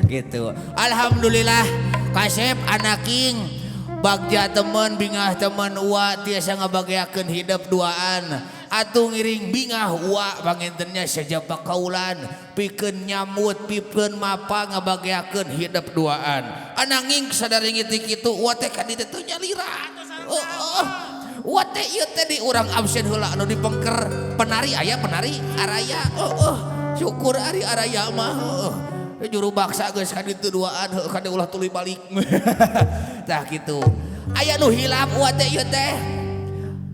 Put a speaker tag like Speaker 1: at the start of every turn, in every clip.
Speaker 1: Gitu. Alhamdulillah kasep anaking bagja temen bingah temen uwa tiasa ngabageakeun hidup duaan. Atuh ngiring bingah uwa pangintennya sejaba kaulan pikeun nyamut pikeun mapa ngabageakeun hidup duaan. Ananging sadaring ti kitu uwa teh ka ditu teh nyalira. Uwa teh ieu teh di urang absen heula anu dipengker penari aya penari araya. Syukur ari araya mah heuh. Juru baksa geus ka ditu duaan heuh kade ulah tuluy balik. Tah kitu. Aya nu hilap uwa teh ieu teh.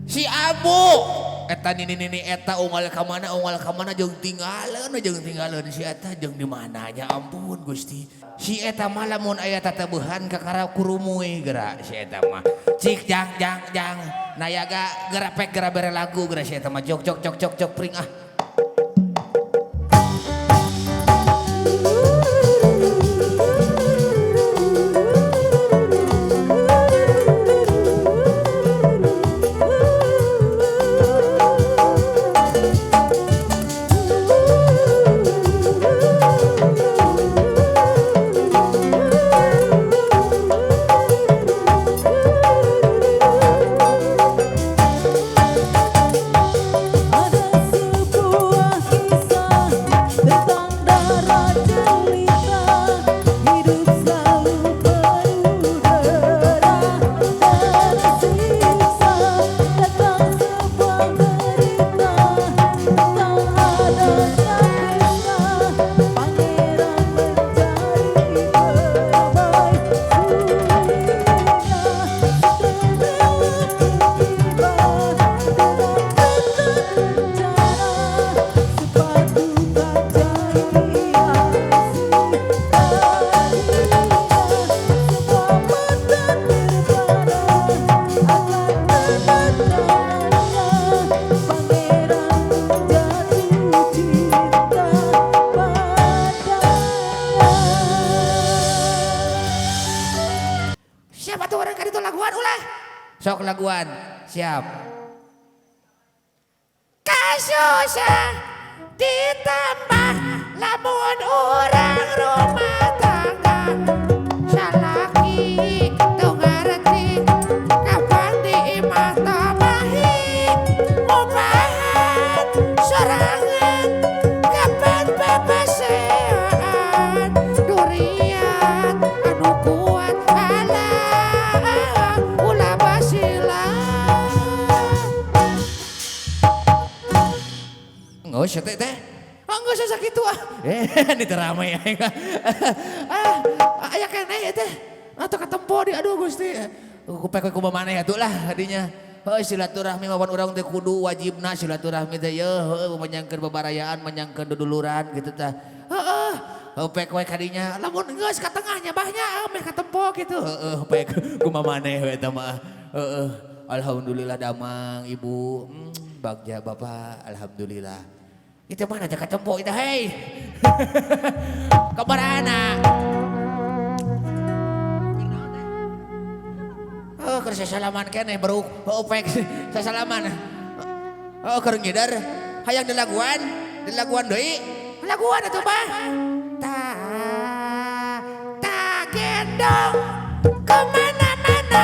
Speaker 1: Si Abu eta nini-nini eta unggal ka mana jeung tinggalin si eta jeung di mananya ampun Gusti. Si eta mah lamun aya tatabuhan kakara kurumuy geura si eta mah. Cik jang jang jang nayaga gerapek gera bere lagu geura si eta mah jok jok jok jok jok pring ah. Sok laguan, siap. Kasusah ditambah lamun urang rumah tangga salaki teu ngarti kapan di imah tamahi ngubahan sorangan kapan pepesean durian anu kuat alah ulah basila. Nggak usah teh. Oh nggak usah sakitu ah. Ini teramai ah, aya keneh ya teh. Atau ketempo di aduh Gusti. Kupek ku maneh atuh lah hadinya. Heuh silaturahmi mawan urang teh kudu wajibna silaturahmi teh ye heuh menyangkeun babarayaan, menyangkeun duduluran gitu tah. Heeh. Pek we kadinya. Lamun geus ka tengahnya bahnya meh katempo gitu. Heeh pek kumaha maneh we eta mah. Heeh. Alhamdulillah damang ibu. Bagja bapak alhamdulillah. Itu mana aja ketempo itu hei. Kabarana. Oh keur sasalaman keneh beruk. Oh pek sasalaman. Oh keur ngider hayang dilaguan, dilaguan deui. Laguan atuh bah. Ta gendong kemana-mana.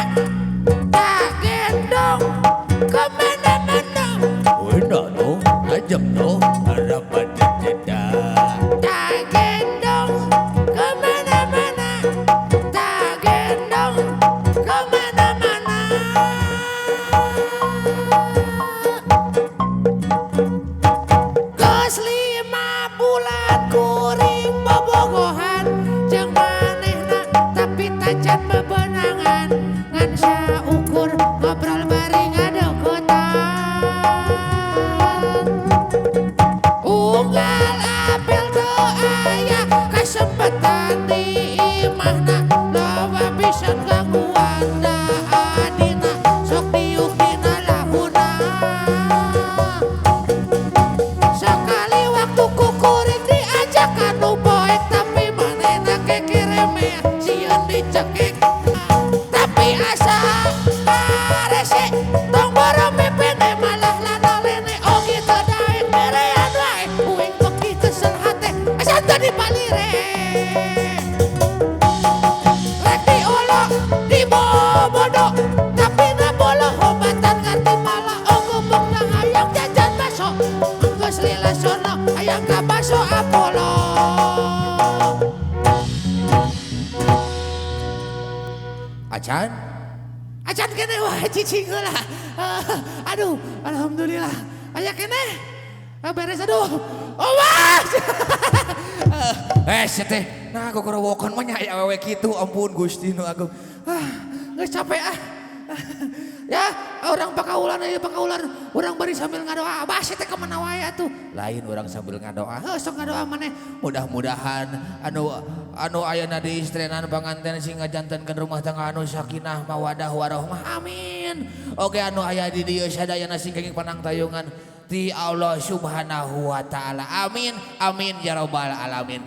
Speaker 1: Ta gendong kemana-mana. Udah no, ajam no, harapan tidak. Ta gendong kemana-mana. Ta gendong kemana-mana. Geus 5 bulan kuring bobogohan jeung manehna tapi tacan bebenangan ngan saukur ngobrol bari ngadeukeutan. Unggal apel teu aya kasempatan di imahna loba pisan gangguan da adina sok diuk dina lahuna. Sakali waktu kukuring diajak kanu poek tapi manehna kekereme sieun dicekik. Tapi asa parese tong boro mepene malah lanalene oge teu daek berean wae uing beuki kesel hate asa teu dipalire. Acan? Acan keneh, wah, cicing heula. Ah, aduh, alhamdulillah. Aya keneh. Ah, beres, aduh. Oh, mas. Eh, sia teh. Nah, gogorowokan mah nya aya awewe kitu, ampun Gusti nu agung. Ah, geus capek ah. Ya, orang pakaulan ya pakaulan, orang bari sambil ngadoa. Abah, sia teh kemana wae atuh? Lain, orang sambil ngadoa. Heuh, sok ngadoa maneh. Mudah-mudahan anu anu ayana di istrenan panganten sing ngajantenkeun rumah tangga anu sakinah, mawadah, warohmah. Amin. Oke, anu aya di dieu sadayana sing kenging panangtayungan ti Allah Subhanahu wa taala. Amin. Amin ya rabbal alamin.